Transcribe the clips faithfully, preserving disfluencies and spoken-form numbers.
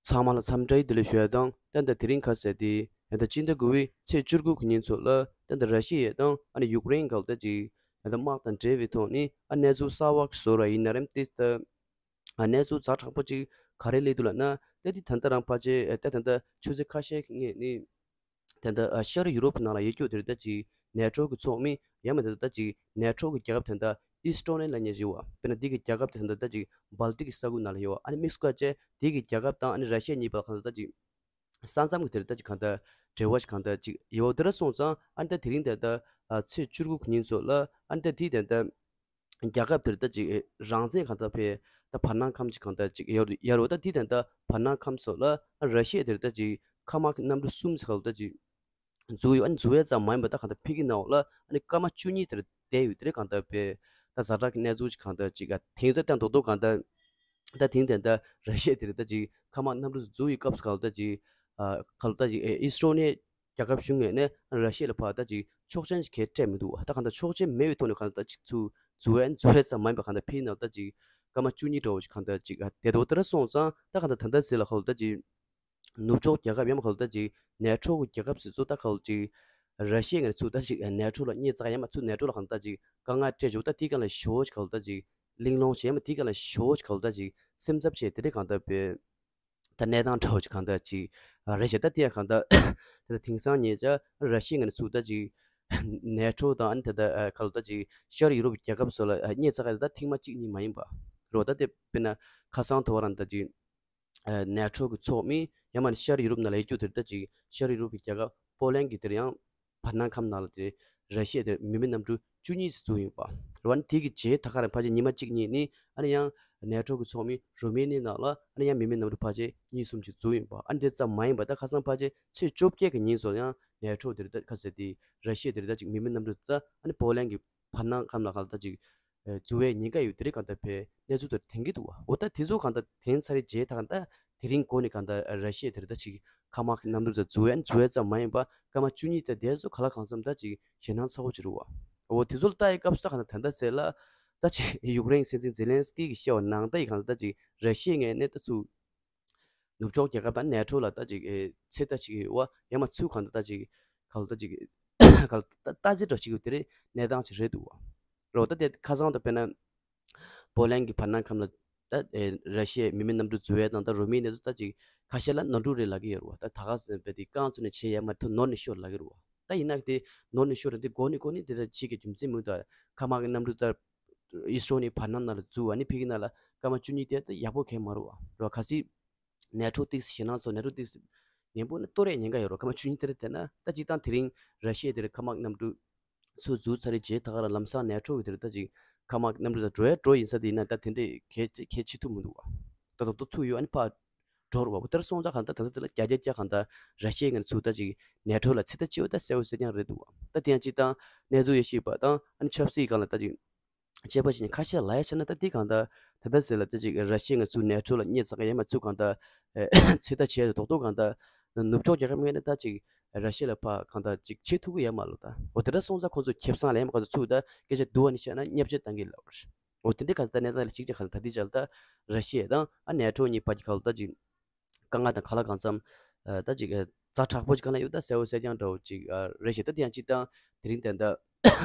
ཚང་མ་ལ་འཚམས་འདྲི་བདེ་ལེགས་ཞུ་ཡ་དང་། ད་ལྟ་དེ་རིང་ཁ་གསལ་ཏེ་ད་ལྟ་སྤྱི་ཟླ་དགུ་པའི་ཚེས་བཅུ་དགུ་གི་ཉིན་ཚོ་ལ་ད་ལྟ་ར་ཤི་ཡ་དང་ཨ་ནི་ཡུཀ་རེན་གལ་ཏེ་ཅིག་ད་ལྟ་དམག་དང་འབྲེལ་བའི་ཐོག་ནས་ཨ་གནས་ཚུལ་གསར་པ་ཞིག་བཟོ་ར་ཡིན་ན་རེམ་ཏིས་ད་ཨ་གནས་ཚུལ་ཛ་དྲག་པོ་ཅིག་ག་རེ་སླེབས་འདུག་ལབ་ན། ད་དེ་ད་ལྟ་རང་ཕལ་ཆེར་ད་ད་ལྟ་ཆུ་ཚོད་ཁ་ཤས་ཀྱི་སྔོན་ནས། ད་ལྟ་ཨ་ཤར་ཡུ་རོབ་ནང་ལ་ཡོད་རྒྱུ་དེ་རེད། ད་ཅིག་ནེ་ཊོ་གི་ཚོགས་མི་ཡང་མིན་ད་ད་ཅིག་ནེ་ཊོ་གི་རྒྱལ་ཁབ་དེ་འདྲ་ཨི་སི་ཊོ་ནི་ཡ་ལབ་མཁན་ཅིག་ཡོད་པ། དཔེར་ན་དེ་གི་རྒྱལ་ཁབ་དེ་འདྲ་ད་ཅིག་སྦལ་ཏིག་གི་ས་ཁུལ་ནང་ལ་ཡོད་པ། ཨ་ནི་དམིགས་སུ་བཀར་བྱས་དེ་གི་རྒྱལ་ཁབ་དང་ཨ་ནི་ར་ཤི་ཡ་གཉིས་བར་གང་ལྟར་ད་ཅིག་ས་མཚམས་ཀྱི་དེ་རེད། ད་ཅིག་གང་ལྟར་འབྲེལ་བ་ཞིག་གང་ལྟར་ཅིག་ཡོད་པ་དེ་འདྲ་སོང་ཙང་། ཨ་ནི་ད་དེ་རིང་ད་ལྟ་ཨ་ཚེས་བཅུ་དགུ་གི་ཉིན་ཚོ་ལ་ཨ་ནི་ད་དེ་ད་ལྟ། རྒྱལ་ཁབ་དེར་ད་ཅིག་རང་བཙན་གང་ལྟར་ཕེ་ད་བར་སྣང་ཁམས་ཅིག་གང་ལྟར་ཅིག་ཡོད་ཡོད་རེད་པ། ད་དེ་ད་ལྟ་བར་སྣང་ཁམས་སོགས་ལ་ར་ཤི་ཡ་དེར་ད་ཅིག་མཁའ་དམག་གི་གནམ་གྲུ་གསུམ་ཟེར་ག་ལ་ད་ཅིག་འཛུལ་ཡོད། ཨ་ནི་འཛུལ་ཡས་ཙམ་མ་ཡིན་པ་ད་གང་ལྟར་ཕ་གི་ནང་ལ་ཨ་ནི་སྐར་མ་བཅུ་གཉིས་དེར་བསྡད་ཡོད། དེ་རེད། གང་ལྟར་ཕེ་ད་ཛ་དྲག་གི་གནས་ཚུལ་ཅིག་གང་ལྟར་ཅིག་ཨ་དེང་ཚོ་ད་རྡོག་རྡོག་གང་ལྟར་ད་དེང་ད་ལྟ་ར་ཤི་ཡ་དེར་ད་ཅིག་མཁའ་དམག་གནམ་གྲུ་འཛུལ་ཡི་སྐབས་སུ་ག་ལ་ད་ཅིག་ཨ་ག་ལ་ད་ཅིག་ཨི་སི་ཊོ་ནི་ཡ་རྒྱལ་ཁབ་གཞུང་ངོས་ནས་ར་ཤི་ཡ་ལ་ཕར་ད་ཅིག་ཆོག་མཆན་ཞིག་གང་སྤྲད་མི་འདུག་པ། ད་གང་ལྟར་ཆོག་མཆན་མེད་པའི་ཐོག་ནས་གང་ལྟར་ཅིག་ཚུར་འཛུལ་ཡས་འཛུལ་ཡས་ཙམ་མ་ཡིན་པ་གང་ལྟར་ཕ་གི་ནང་ད་ཅིག་སྐར་མ་བཅུ་གཉིས་འདྲ་བོ་ཞིག་གང་ལྟར་ཅིག་ཨ་བསྡད་འདུག་དེ་འདྲ་སོང་ཙང་ད་གང་ལྟར་ད་ལྟ་ཟེར་ལ་ག་ལ་ད་ཅིག་ནུབ་ཕྱོགས་རྒྱལ་ཁབ་ཡང་མིན་ག་ལ་ད་ཅིག་ནེ་ཊོ་གི་རྒྱལ་ཁབ་ཟེར་ཚོ་ད་ག་ལ་ཅིག་ར་ཤི་ཡ་ངོས་ནས་ཚུར་ད་ཅིག་ནེ་ཊོ་ལ་སྙད་བཙགས་ཡས་མ་ཚུར་ནེ་ཊོ་ལ་གང་ལྟར་ཅིག་དཀའ་ངལ་སྤྲད་བྱུང་། ད་དེ་གང་ལ་ཞེ་པོ་ཞིག་ག་ལ་ད་ཅིག་གླེང་སློང་བྱས་ཡས་མ་དེ་གང་ལ་ཞེ་པོ་ཞིག་ག་ལ་ད་ཅིག་སེམས་འཚབ་བྱས་དེ་འདྲ་གང་ལྟར་ཕེ། ད་གནས་སྟངས་འདྲ་བོ་ཅིག་གང་ལྟར་ཅིག་ཨ་རེད་ཤག་ད་དེ་ཡང་གང་ལྟར་ད་ལྟ་དེང་སང་ཉེ་ཆར་ར་ཤི་ཡ་ངོས་ནས་ཚུར་ད་ཅིག་ནེ་ཊོ་དང་ཨ་ནི་ད་ལྟ་ཨ་ག་ལ་ད་ཅིག་ཤར་ཡུ་རོབ་རྒྱལ་ཁབ་སོགས་ལ་ཨ་སྙད་བཙགས་ཡས་ད་ཐེངས་མ་གཅིག་གཉིས་མ་ཡིན་པ་རེད་པ། ད་དེ་དཔེར་ན་ཁ་སང་དོ་བ་རང་ད་ཅིག་ཨ་ནེ་ཊོ་གི་ཚོགས་མི་ཡང་མིན་ཤར་ཡུ་རོབ་ནང་ལ་ཡོད་རྒྱུ་དེར་ད་ཅིག་ཤར་ཡུ་རོབ་ཀྱི་རྒྱལ་ཁབ་པོ་ལན་གྱི་དེར་ཡང་བར་སྣང་ཁམས་ནང་ལ་དེ་ར་ཤི་ཡ་དེར་མི་མེད་གནམ་གྲུ་བཅུ་གཉིས་ཙམ་འཛུལ་ཡོད་པ་རེད་པ། ཨ་ནི་དེ་གི་རྗེས་ད་ག་རང་ཕལ་ཆེར་ཉི་མ་གཅིག་གཉིས་ནི་ཨ་ནི་ཡང་ནེ་ཊོ་གི་ཚོགས་མི་རུ་མི་ནི་ནང་ལ་ཨ་ནི་ཡང་མི་མེད་གནམ་གྲུ་ཕལ་ཆེར་གཉིས་གསུམ་ཅིག་འཛུལ་ཡོད་པ། ཨ་ནི་དེ་ཙམ་མ་ཡིན་པ་ད་ཁ་སང་ཕལ་ཆེར་ཚེས་བཅོ་བརྒྱད་ཀྱི་ཉིན་སོགས་ཡང་ནེ་ཊོ་དེར་ད་ག་ཟེར་དེ་ར་ཤི་ཡ་དེར་ད་ཅིག་མི་མེད་གནམ་གྲུ་ད་ཨ་ནི་པོ་ལན་གྱི་བར་སྣང་ཁམས་ལ་ག་ལ་ད་ཅིག་འཛུལ་བའི་ཉེན་ཁ་ཡོད་དེ་རིགས་གང་ལྟར་ཕེ་གནས་ཚུལ་དེ་ཐོན་གྱི་འདུག་པ། འོ་ད་དེ་ཚོ་གང་ལྟར་ཐོན་ཚར་རེད། རྗེས་ད་གང་ལྟར་དེ་རིང་འགོ་ནས་གང་ལྟར་ར་ཤི་ཡ་དེར་ད་ཅིག་མཁའ་དམག་གི་གནམ་གྲུ་ཚོ་འཛུལ་བའི་འཛུལ་བའི་ཙམ་མ་ཡིན་པ་སྐར་མ་བཅུ་གཉིས་ཙམ་དེ་ཚོ་ག་ལ་གང་འཚམ་ད་ཅིག་ཞེད་སྣང་ཚ་པོ་ཅིག་རེད་པ། འོ་དེ་ཚོ་ལ་ལྟ་ཡི་སྐབས་སུ་ད་གང་ལྟར་ད་ལྟ་ཟེར་ལ་ད་ཅིག་ཡུཀ་རེན་སྲིད་འཛིན་ཛེ་ལན་སི་ཀི་གིས་བཤད་པ་ནང་ལྟར་ཡིན་གང་ལྟར་ད་ཅིག་ར་ཤི་ཡའི་ངོས་ནས་ད་ཚུར་ནུབ་ཕྱོགས་རྒྱལ་ཁབ་དང་ནེ་ཊོ་ལ་ད་ཅིག་ཨེ་ཚོད་ལྟ་བྱེད་ཀྱི་ཡོད་པ། ཡང་མིན་ཚུར་གང་ལྟར་ད་ཅིག་ག་ལ་ད་ཅིག་ག་ལ་ད་ལྟ་ཅི་འདྲ་བྱེད་ཀྱི་ཡོད་དེ་རེད། གནས་སྟངས་ཅིག་རེད་འདུག་པ། རེད་པ། ད་དེ་ཁ་སང་ད་དཔེར་ན་པོ་ལན་གྱི་བར་སྣང་ཁམས་ལ་ད་ཨེ་ར་ཤི་ཡའི་མི་མེད་གནམ་གྲུ་འཛུལ་བའི་དང་ད་རུ་མིའི་གནས་ཚུལ་ད་ཅིག་ཁ་ཤས་ལ་ནོར་འཁྲུལ་རེད་ལབ་ཀྱི་ཡོད་རེད་པ། ད་ད་ག་ཟེར་ན་དཔེ་དེ་རྐང་བཙུགས་ནས་བྱས་ཡས་མ་ཐུབ་ནོར་ནས་ཤོར་ལབ་ཀྱི་རེད་པ། ད་ཡིན་ན་དེ་ནོར་ནས་ཤོར་རེད། དེ་འགོ་ནས་འགོ་ནས་དེ་ལ་བྱེད་ཀྱི་རྒྱུ་མཚན་མི་འདུག་མཁའ་དམག་གི་གནམ་གྲུ་ད་ཨི་སི་རོ་ནི་བར་སྣང་ནང་ལ་འཛུལ་བ་ནི་ཕ་གི་ནང་ལ་སྐར་མ་བཅུ་གཉིས་དེ་ད་ཡག་པོ་གང་ཡང་མ་རེད་པ། རེད་པ། གལ་སྲིད་ནེ་ཊོ་ཏོག་ཙམ་ཞེད་སྣང་ཚོར། ནེ་ཊོ་ཏོག་ཙམ་ངན་པོ་ནི་གཏོར་ཡས་ཉེན་ཁ་ཡོད་རེད་པ། སྐར་མ་བཅུ་གཉིས་དེ་རེད། དེ་ན་ད་སྤྱིར་བཏང་དེ་རིང་ར་ཤི་ཡ་དེར་མཁའ་དམག་གནམ་གྲུ་ཚུར་འཛུལ་ཚར་རེད། རྗེས་ད་ག་རང་ལམ་སང་ནེ་ཊོ་གི་དེར་ད་ཅིག་མཁའ་དམག་གནམ་གྲུ་ད་འགྲོ་ཡ་འགྲོ་ཡིན་ས་དེ་ཡིན་ན་ད་དེ་འདྲས་གལ་གལ་ཆེ་ཐུབ་མི་འདུག་པ། ད་ད་ཏོག་ཚུར་ཡོད་ཨ་ནི་ཕར་འགྲོ་རུ་བ་པོ་དེར་སོང་ཙང་གང་ལྟར་ད་ལྟ་དེ་ལ་བརྒྱ་ཆ་བརྒྱ་གང་ལྟར་ར་ཤི་ཡའི་ངོས་ནས་ཚུར་ད་ཅིག་ནེ་ཊོ་ལ་ཚོད་ལྟ་བྱེད་འོ་ད་གསལ་པོ་གསལ་རྐྱང་རེད་འདུག་པ། ད་དེ་ཡང་སྤྱིར་བཏང་གནས་ཚུལ་ཡོད་ཤེས་པ་དང་ཨ་ནི་ཆབ་སྲིད་སྒང་ལ་ད་ཅིག་དཔྱད་པ་བྱས་ནས་ཁ་ཤས་ལབ་ཡ་ཆ་ན་ད་དེ་གང་ལྟར་ད་ལྟ་ཟེར་ལ་ད་ཅིག་ར་ཤི་ཡའི་ངོས་ཚུར་ནེ་ཊོ་ལ་སྙད་བཙགས་ཡས་མ་ཚུར་གང་ལྟར་ཚོད་ལྟ་བྱས་ཏེ་རྡོག་རྡོག་གང་ལྟར་ནུབ་ཕྱོགས་རྒྱལ་ཁབ་ངོས་ནས་ད་ཅིག་ར་ཤི་ཡ་ལ་ཕར་གང་ལྟར་ཅིག་བྱེད་ཐུབ་ཀྱི་ཡོད་མ་རེད་ད། འོ་དེ་འདྲ་སོང་ཙང་ཁོང་ཚོ་ཁེ་བཟང་ལེན་མ་ག་ཚོད་ཚུར་ད་སྐད་ཆ་བསྡུ་བ་ནི་བཤད་ན་བརྙས་བཅོས་བཏང་གི་ལབ་པ་རེད། འོ་དེ་འདྲའི་ག་ད་གནས་སྟངས་ལ་གཅིག་ཅར་ག་ད་དེ་ཅར་ད་ར་ཤི་ཡ་དང་ཨ་ནེ་ཊོ་གཉིས་བར་གྱི་ག་ལ་ད་ཅིག་དཀའ་ངལ་དང་ག་ལ་གང་འཚམ་ཨ་ད་ཅིག་ཨ་ཛ་དྲག་པོ་ཅིག་ག་ལ་ཡོད་ད་གསལ་པོ་གསལ་རྐྱང་འདྲ་བོ་ཅིག་ཨ་རེད་ཤག་ད་དེ་ཡང་སྤྱིར་བཏང་དེ་རིང་ད་ལྟ་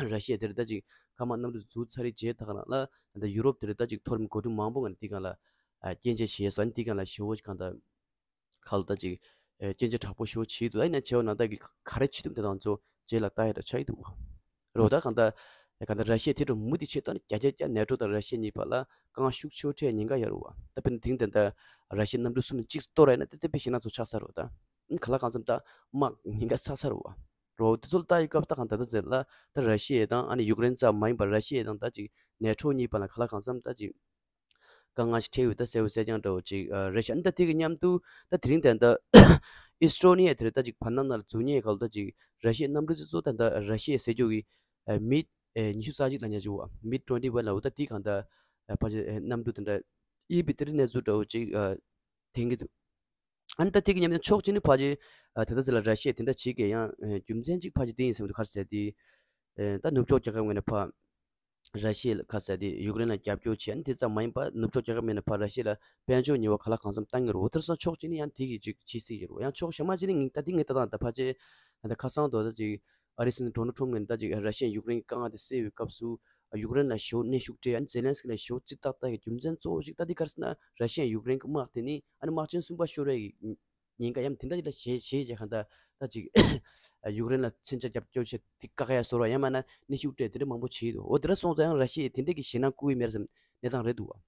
ར་ཤི་ཡ་དེར་ད་ཅིག་མཁའ་དམག་གནམ་གྲུ་འཛུལ་ཚར་རེད། རྗེས་ད་ག་རང་ལ་ད་ཡུ་རོབ་དེར་ད་ཅིག་མཐོ་རིམ་འགོ་ཁྲིད་མང་པོ་ང་ནས་དེ་གང་ལ་ཨ་སྐྱོན་བརྗོད་བྱས་སོང་། ཨ་ནི་དེ་གང་ལ་ཞེ་པོ་ཅིག་གང་ལྟར་ག་ལ་ད་ཅིག་ཨེ་སྐྱོན་བརྗོད་དྲག་པོ་ཞེ་པོ་བྱས་འདུག་ཨ་ནི་བྱས་པ་ནང་ལྟར་གྱི་ག་རེ་བྱེད་ཐུབ་དེ་དང་ཚོ་རྗེས་ལ་ལྟ་ཡ་འདྲ་ཆགས་ཀྱི་འདུག་པ། རེད་པ། ད་གང་ལྟར་གང་ལྟར་ར་ཤི་ཡ་དེ་འདྲ་མུ་མཐུད་བྱས་ད་ནི་བརྒྱ་ཆ་བརྒྱ་ནེ་ཊོ་དང་ར་ཤི་ཡ་གཉིས་བར་ལ་དཀའ་ངལ་ཤུགས་ཆེ་བོ་འཕྲད་ཉེན་ཁ་ཡོད་རེད་པ། ད་དཔེར་ན་དེང་དེ་འདྲ་ར་ཤི་ཡའི་གནམ་གྲུ་གསུམ་གཅིག་གཏོར་ར་ཡིན་ན་དེ་དེ་དཔེ་ཞེད་སྣང་ཚོ་ཆགས་ཚར་རེད་པ། ད་ཨ་ནི་ག་ལ་གང་འཚམ་ད་དམག་ཉེན་ཁ་ཚ་ཚ་རེད་པ། རེད་པ། དེ་ཚོ་ལ་ལྟ་ཡི་སྐབས་ད་གང་ལྟར་ད་ཟེར་ལ་ད་ར་ཤི་ཡ་དང་ཨ་ནི་ཡུཀ་རེན་ཙམ་མ་ཡིན་པར་ར་ཤི་ཡ་དང་ད་ཅིག་ནེ་ཊོ་གཉིས་བར་ལ་ག་ལ་གང་འཚམ་ད་ཅིག་དཀའ་ངལ་ཞིག་འཕྲད་ཡོད་ད་གསལ་པོ་གསལ་རྐྱང་འདྲ་བོ་ཅིག་ཨ་རེད་ཤག་ཨ་ནི་ད་དེ་གི་མཉམ་དུ་ད་དེ་རིང་ད་ལྟ་ཨི་སི་ཊོ་ནི་ཡ་དེ་རེད། ད་ཅིག་བར་སྣང་ནང་ལ་འཛུལ་མཁན་ག་ལ་ད་ཅིག་ར་ཤི་ཡའི་གནམ་གྲུ་དེ་ཚོ་ད་ལྟ་ར་ཤི་ཡའི་ཟེར་རྒྱུ་གི་ཨ་མི་ཨེ་ཉི་ཤུ་རྩ་གཅིག་ལབ་མཁན་ཅིག་ཡོད་པ། མི་ཊུ་ཝེན་ཊི་ཝན་ལབ་པ། ད་དེ་གང་ལྟར་ཨ་ཕལ་ཆེར་ཨེ་གནམ་གྲུ་དེ་འདྲ་ཨི་བི་དེ་རིང་གནས་ཚུལ་འདྲ་བོ་ཅིག་ཨ་ཐོན་གྱི་འདུག་ཨ་ནི་ད་དེ་གི་མཉམ་དུ་ཕྱོགས་གཅིག་ནས་ཕལ་ཆེར་ཨ་ད་ལྟ་ཟེར་ལ་ར་ཤི་ཡས་དེ་འདྲ་བྱེད་དགོས་ཡང་ཨ་རྒྱུ་མཚན་གཅིག་ཕལ་ཆེར་དེ་ཡིན་བསམ་འདུག་ག་རེ་ཟེར་དེ་ཨ་ད་ནུབ་ཕྱོགས་རྒྱལ་ཁབ་ངོས་ནས་ཕར་ ར་ཤི་ཡ་ལ་ཁ་ས་དེ་ཡུཀ་རེན་ལ་རྒྱབ་སྐྱོར་བྱས་ནས་དེ་ཙམ་མ་ཡིན་པར་ནུབ་ཕྱོགས་རྒྱལ་ཁབ་མིན་ན་ཕར་ར་ཤི་ཡ་ལ་དཔལ་འབྱོར་ཉེས་པ་ག་ལ་གང་འཚམ་བཏང་གི་རེད། འོ་དེར་སོང་ཆོག་ཅིག་ནི་ཡང་དེ་གི་ཅིག་བྱེད་སྲིད་ཀྱི་རེད། ཡང་ཕྱོགས་གཞན་མ་ཅིག་ནི་ངས་ད་དེ་ངས་ལྟ་སྟངས་ད་ཕལ་ཆེར་ད་ཁ་སང་དུ་ད་ཅིག་ཨ་རིའི་སྲིད་འཛིན་ཌོ་ནལ་ཊམ་གྱིས་ད་ཅིག་ར་ཤི་ཡ་ཡུཀ་རེན་གྱི་དཀའ་ངལ་དེ་སེལ་བའི་སྐབས་སུ་ཡུཀ་རེན་ལ་ཞེ་པོ་གནོན་ཤུགས་སྤྲད། ཨ་ནི་ཛེ་ལན་སི་ཀི་ལ་ཞེ་པོ་རྩིས་ཏག་ཏག་གི་རྒྱུ་མཚན་གཙོ་བོ་ཞིག་ད་དེ་ག་རེ་ཟེར་ན་ར་ཤི་ཡ་ཡུཀ་རེན་གྱི་དམག་དེ་ནི་ཨ་ནི་དམག་ཆེན་གསུམ་པ་ཤོར་བའི་ཉེན་ཁ་ཡང་དེ་འདྲ་ཅིག་ལ་ཞེད་ཞེད་བྱས་གང་ལྟར་ད་ཅིག་ཡུཀ་རེན་ལ་མཚོན་ཆ་རྒྱབ་སྐྱོར་བྱེད་དེ་བཀག་ཡ་བཟོ་འདྲ་ཡང་མིན་ན་གནོན་ཤུགས་སྤྲད་དེ་འདྲ་མང་པོ་བྱས་འདུག་འོ་དེ་འདྲ་སོང་ཙང་ར་ཤི་ཡས་དེ་འདྲ་གི་ཞེད་སྣང་བསྐུལ་ཡི་མེད་ཟེར་གནས་སྟངས་རེད་འདུག་བ།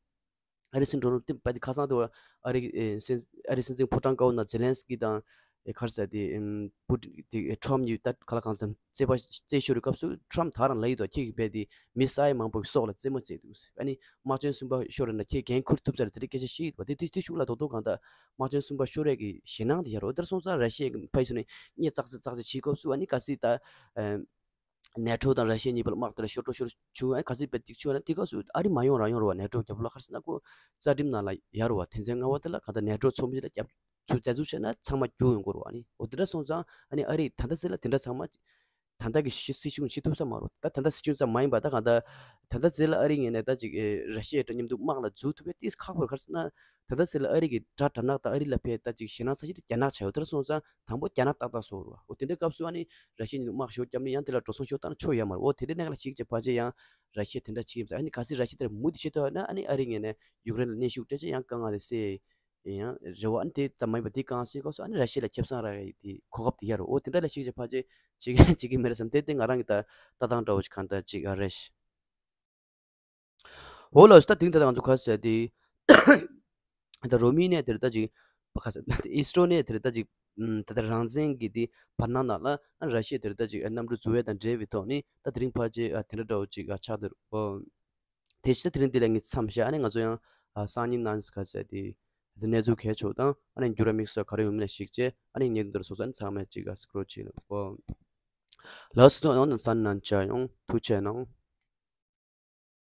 ཨ་རིའི་སྲིད་འཛིན་ཌོ་ནལ་ཊམ་པ་དེ་ཁ་སང་དུ་ཨ་རི་ཨེ་སྲིད་ཨ་རིའི་སྲིད་འཛིན་ཕོ་བྲང་དཀར་པོ་ནང་ཛེ་ལན་སི་ཀི་དང་ཨེ་ག་རེ་ཟེར་དེ་ཨེམ་པུ་ཊིན་དེ་ཊམ་གཉིས་ད་ག་ལ་གང་འཚམ་རྩོད་པ་རྩོད་ཤོར་བའི་སྐབས་སུ་ཊམ་དེ་རང་ལབ་ཡོད་དོ། ཁྱེད་ཀྱིས་རྦད་དེ་མི་ས་ཡ་མང་པོ་གི་སྲོག་ལ་རྩེད་མོ་རྩེས་འདུག་ཨ་ནི་དམག་ཆེན་གསུམ་པ་ཤོར་རེད་ན་ཁྱེད་འགན་འཁུར་ཐུབ་ས་རེད། དེ་རིང་དེ་དེ་ཤུགས་ལ་རྡོག་རྡོག་གང་ལྟར་དམག་ཆེན་གསུམ་པ་ཤོར་ཡས་ཀྱི་ཞེད་སྣང་དེ་ཡོད་རེད། འོ་དེར་སོང་ཙང་ར་ཤི་ཡའི་ཕ་ཡུལ་ཚོ་ནས་གཉིད་ཙག་ཙིག་ཙག་ཙིག་བྱེད་སྐབས་སུ་ཨ་ནི་གལ་སྲིད་ད་ཨེམ་ནེ་ཊོ་དང་ར་ཤི་ཡ་གཉིས་བར་ལ་དམག་དེ་ལ་ཤོར་འགྲོ་ཤོར་བྱུང་ཨ་ག་ཚོད་པའི་ཏིག་ཆུ་ན་དེ་སྐབས་སུ་ཨ་རི་མ་ཡོང་རང་ཡོང་རུ་བ། ནེ་ཊོ་རྒྱབ་ལོགས་ག་རེ་ཟེར་ན་ཁོ་རྩ་ཁྲིམས་ནང་ལ་ཡོད་རུ་བ། དོན་ཚན་ལྔ་པ་དེ་ལ་གང་ལྟར་ནེ་ཊོ་ཚོགས་མི་དེ་ལ་རྒྱབ་ཚུར་རྩ་འཛུགས་བྱས་ན་ཚང་མ་རྒྱུག་ཡོང་དགོས་རུ་བ། ཨ་ནི་འོ་དེ་འདྲ་སོང་ཙང་ཨ་ནི་ཨ་རི་ད་ལྟ་ཟེར་ལ་དེ་འདྲ་ཚང་མ་ད་ལྟ་གི་སྲིད་སྲིད་གཞུང་བྱེད་ཐུབ་ས་མ་རེད། ད་ད་ལྟ་སྲིད་སྐྱོང་ཙམ་མ་ཡིན་པ་ད་གང་ལྟར་ད་ལྟ་ཟེར་ལ་ཨ་རི་ངོས་ནས་ད་ཅིག་ཨེ་ར་ཤི་ཡ་དང་མཉམ་དུ་དམག་ལ་འཛུལ་ཐུབ་པའི་དེ་ཁག་པོ་རེད། ག་རེ་ཟེར་ན། ད་ལྟ་ཟེར་ལ་ཨ་རི་གི་དགྲ་དགྲ་ནག་དང་ཨ་རི་ལ་ཕན་ད་ཅིག་ཞེད་སྣང་ཚ་ཤོས་དེ་རྒྱ་ནག་ཆགས་ཡོད། དེ་འདྲ་སོང་ཙང་དང་པོ་རྒྱ་ནག་ཏག་ཏག་བཟོ་དགོས་རེད་བ། འོ་དེ་འདྲའི་སྐབས་སུ་ཨ་ནི་ར་ཤི་ཡ་གཉིས་དམག་ཞེ་པོ་བརྒྱབ་ནས་ཡང་དེ་ལ་འགྲོ་སོང་ཞེ་པོ་བཏང་ན་ཆོ་ཡོད་མ་རེད། འོ་དེ་འདྲའི་གནད་འགག་ལ་གཞིགས་བྱས་ཕལ་ཆེར་ཡང་ར་ཤི་ཡ་དེ་འདྲ་བྱེད་ཀྱི་ཡིན་ཙང་། ཨ་ནི་གལ་སྲིད་ར་ཤི་ཡ་དེར་མུ་མཐུད་བྱེད་ཐུབ་ཡོད་ན་ཨ་ནི་ཨ་རི་ངོས་ནས་ཡུཀ་རེན་ལ་གནོན་ཤུགས་སྤྲད་བྱས་ཡང་དཀའ་ངལ་དེ་སེལ་ཡང་རེད་བ། ཨ་ནི་དེ་ཙམ་མ་ཡིན་པ་དེ་དཀའ་ངལ་སེལ་སྐབས་སུ་ཨ་ནི་ར་ཤི་ཡ་ལ་ཁེ་བཟང་རག་ཡ་དེ་གོ་སྐབས་དེ་ཡོད་རེད། འོ་དེ་འདྲ་ལ་གཞིགས་བྱས་ཕལ་ཆེར་བྱེད་ཀྱི་བྱེད་ཀྱི་མེད་རེད་བསམ། དེ་དེ་ང་རང་གི་ད་ལྟ་སྟངས་འདྲ་བོ་ཞིག་གང་ལྟར་ཅིག་ཨ་རེད། འོ་ལགས་སོ། ད་དེ་རིང་ད་ལྟ་ང་ཚོ་ག་རེ་ཟེར་དེ། ད་རོ་མི་ནས་དེར་ད་ཅིག་ག་རེ་ཟེར་ཨི་སི་རོ་ནས་དེར་ད་ཅིག་ད་ལྟ་རང་བཙན་གྱི་དེ་བར་སྣང་ནང་ལ་ཨ་ར་ཤི་ཡ་དེར་ད་ཅིག་གནམ་གྲུ་འཛུལ་བ་དང་འབྲེལ་བའི་ཐོག་ནས་ད་དེ་རིང་ཕལ་ཆེར་དེ་འདྲ་འདྲ་བོ་ཅིག་ཆགས་འདུག་འོ། དེ་ཕྱིར་དེ་རིང་འདི་ལ་ངས་མཚམས་བཞག་ཨ་ནི་ང་ཚོ་ཡང་སང་ཉིན་གནངས་ཉིན་ག་རེ་ཟེར་དེ་གནས་ཚུལ་གལ་ཆེ་བ་དང་ཨ་ནི་འགྱུར་བ་དམིགས་བསལ་ག་རེ་ཡོང་མིན་ལ་གཞིགས་བྱས་ཨ་ནི་ཉིན་འདིར་སོ་སོ་ཨ་ནི་ཚང་མས་ཅིག་སྐོར་བྱེད་ལ་འོ། ལགས་སོ། ཡང་ན་གསན་གནང་བྱ་ཡོང་། ཐུགས་རྗེ་གནང་།